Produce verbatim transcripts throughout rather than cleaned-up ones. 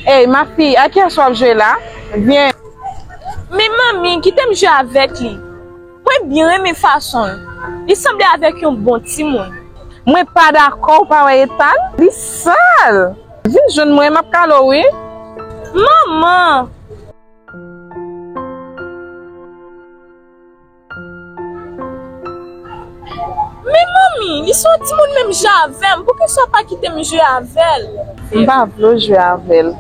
Ey, ma fille, a kiyès w ap jwe la? Vyen. Men manmi, kite m jwe avèk li. Mwen byen renmen fason l. Li sanble avèk yon bon timoun. Mwen pa dakò, ou pa wè eta l? Li sal. Vin jwenn mwen, m ap kale w, wi. Manman! Men manmi, li se yon timoun menm jan avè m. Poukisa w pa kite m jwe avè l? M pa vle w jwe avè l.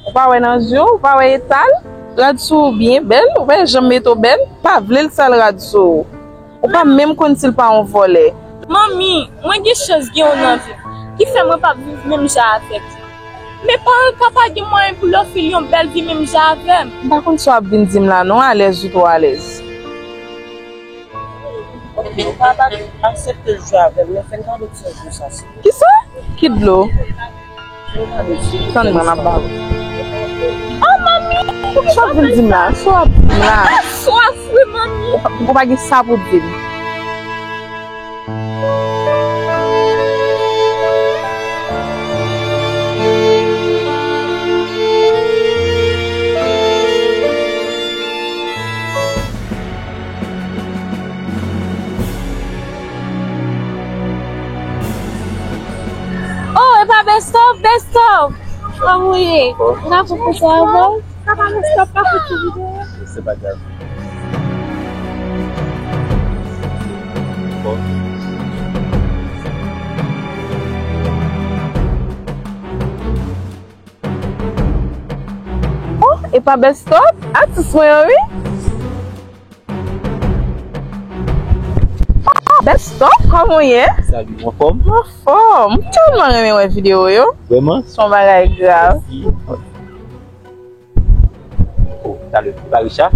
Ou pa wè nan je w, ou pa wè eta l? Rad sou ou byen bèl, ou pa janm mete w bèl, pa vle l sal rad sou ou. Ou pa menm konn si l pa yon vòlè. Manmi, mwen gen chans gen w nan vi m, ki fè mwen p ap viv menm jan avèk ou. Men paran l pa pa gen mwayen pou l ofri l yon bèl vi menm jan avè m. M pa konn sa w ap vin di m la non, alèz ou twò alèz. Ebyen, pa, pa aksepte l jwe avè m, men fè n gade ti dlo sa, silvouplè. Kisa? Ki dlo? Tann mwen, m ap ba ou. Oh, manmi! Sa w ap vin di m la? Sa w ap di m la? Mwen swaf, wi, manmi. Ou pa, ou pa gen sa pou di m. Oh, e pa Best Of, Best Of! Kòman w ye? Ou ka fè konsa avè w? Sa pa Best Of, pa fouti videyo. Se pa grav. Oh, e pa Best Of? Atis mwen an, wi. Oh, Best Of, kòman w ye? Salut, w anfòm? M anfòm. M tèlman renmen wè videyo w yo. Vrèman? Se yon bagay grav. Mèsi. Oh, talè, e pa Richard?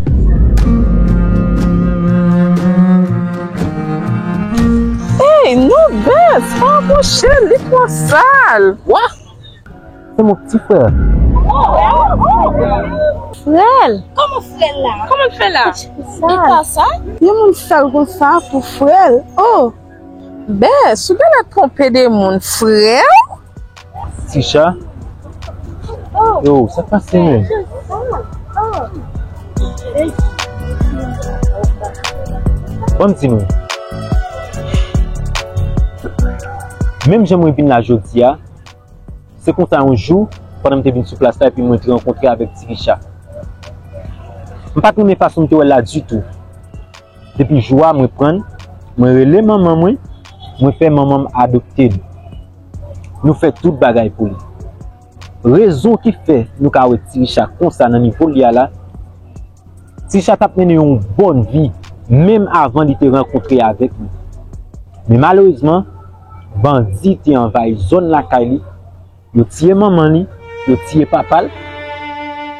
Hey, non, Best, pa apwoche l, li twò sal. Wa? Se mon ti frè. Frè l? Kòman frè l la? Kòman l fè la? Li pa sa? Yon moun sal konsa pou frè l? Oh! Best, ou genlè twonpe de moun, frè w? Tisha? Yo, sa k pase menm? Ban m di nou. Menm jan mwen vin la jodi a, se konsa yon jou, pandan m te vin sou plas la, epi mwen te rankontre avèk Ti Richa. M pa t renmen fason m te wè l la ditou. Depi jou a, mwen pran l, mwen rele manman mwen, mwen fè manman m adopte l. Nou fè tout bagay pou li. Rezon ki fè nou ka wè Ti Richa konsa nan nivo l ye a la, Ti Richa t ap mennen yon bòn vi, menm avan li te rankontre avèk nou. Men malerezman, bandi te anvayi zòn lakay li, yo tiye manman li, yo tiye papa l,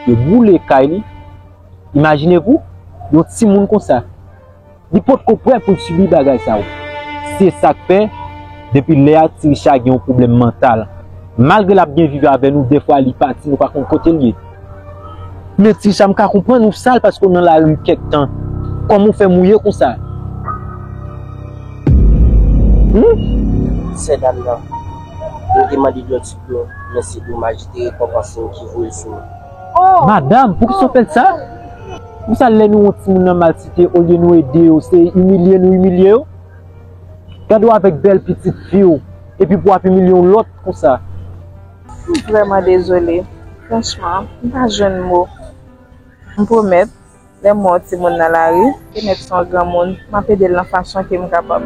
yo boule kay li. Imajine w, yon timoun konsa, li potko prè pou l sibi bagay sa yo. Se sa k fè, depi lè a, Ti Richa gen yon pwoblèm mantal. Malgre l ap byen viv avè nou, dèfwa li pati, nou pa konn kote l ye. Men Ti Richa, m ka konprann ou sal paske w nan lari kèk tan. Kòman w fè mouye konsa? Hmm? Sè dam nan, nou te mande l yon ti dlo, men se domaj li te rekonpanse nou ki voye l sou nou. Madanm, poukisa w fè l sa? Poukisa lè nou wè yon timoun nan malsite, olye nou ede yo, se imilye nou imilye yo? Gade w avèk bèl pitit fi w, epi pou w ap imilye yon lòt konsa. M vrèman dezole. Franchman, m pa jwenn mo. M pwomèt, lè m wè yon timoun nan lari, se mèt se yon granmoun, m ap ede l nan fason ke m kapab.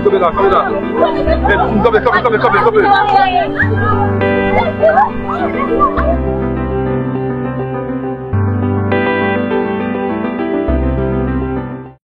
Kanpe la, kanpe la. Kanpe, kanpe, kanpe, kanpe, kanpe.